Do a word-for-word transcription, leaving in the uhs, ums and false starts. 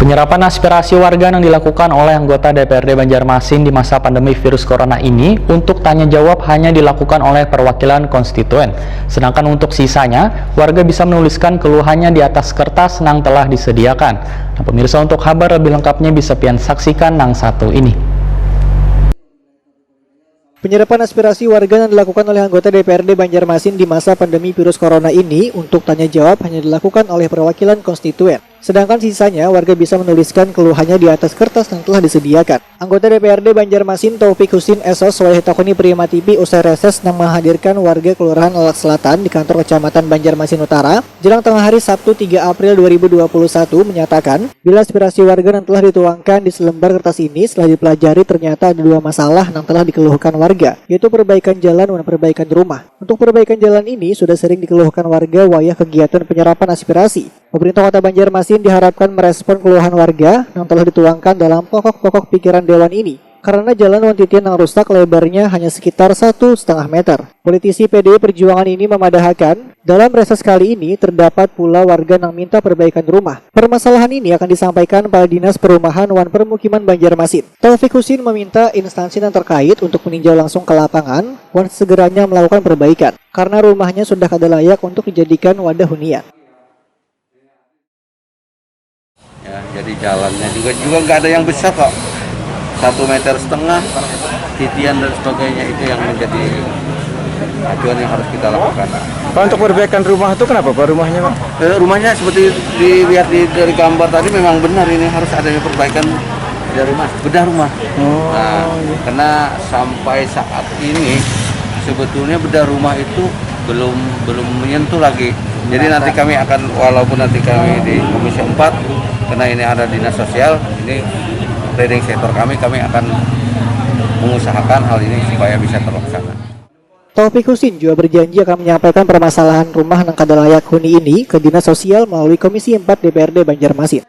Penyerapan aspirasi warga yang dilakukan oleh anggota D P R D Banjarmasin di masa pandemi virus corona ini untuk tanya jawab hanya dilakukan oleh perwakilan konstituen. Sedangkan untuk sisanya, warga bisa menuliskan keluhannya di atas kertas yang telah disediakan. Nah, pemirsa, untuk kabar lebih lengkapnya bisa pian saksikan yang satu ini. Penyerapan aspirasi warga yang dilakukan oleh anggota D P R D Banjarmasin di masa pandemi virus corona ini untuk tanya jawab hanya dilakukan oleh perwakilan konstituen. Sedangkan sisanya warga bisa menuliskan keluhannya di atas kertas yang telah disediakan. Anggota D P R D Banjarmasin Taufik Husin S O sudah ditakuni Prima T V usai reses yang menghadirkan warga Kelurahan Lalat Selatan di kantor Kecamatan Banjarmasin Utara jelang tengah hari Sabtu tiga April dua ribu dua puluh satu menyatakan, bila aspirasi warga yang telah dituangkan di selembar kertas ini setelah dipelajari ternyata ada dua masalah yang telah dikeluhkan warga, yaitu perbaikan jalan dan perbaikan rumah. Untuk perbaikan jalan ini sudah sering dikeluhkan warga wayah kegiatan penyerapan aspirasi. Pemerintah Kota Banjarmasin diharapkan merespon keluhan warga yang telah dituangkan dalam pokok-pokok pikiran dewan ini. Karena jalan wan titian yang rusak lebarnya hanya sekitar satu setengah meter. Politisi P D I Perjuangan ini memadahakan, dalam reses kali ini terdapat pula warga yang minta perbaikan rumah. Permasalahan ini akan disampaikan pada Dinas Perumahan wan Permukiman Banjarmasin. Taufik Husin meminta instansi yang terkait untuk meninjau langsung ke lapangan wan segeranya melakukan perbaikan karena rumahnya sudah kada layak untuk dijadikan wadah hunian. Ya, jadi jalannya juga juga nggak ada yang besar kok, satu meter setengah, titian dan sebagainya, itu yang menjadi acuan yang harus kita lakukan. Pak, untuk perbaikan rumah itu kenapa, Pak, rumahnya, Pak? Eh, rumahnya seperti dilihat di, dari gambar tadi memang benar ini harus adanya perbaikan dari rumah, bedah rumah. Oh, Nah, karena sampai saat ini sebetulnya bedah rumah itu belum belum menyentuh lagi. Jadi nanti kami akan, walaupun nanti kami di Komisi empat, karena ini ada dinas sosial, ini leading sektor kami, kami akan mengusahakan hal ini supaya bisa terlaksana. Taufik Husin juga berjanji akan menyampaikan permasalahan rumah nang kada layak huni ini ke Dinas Sosial melalui Komisi empat D P R D Banjarmasin.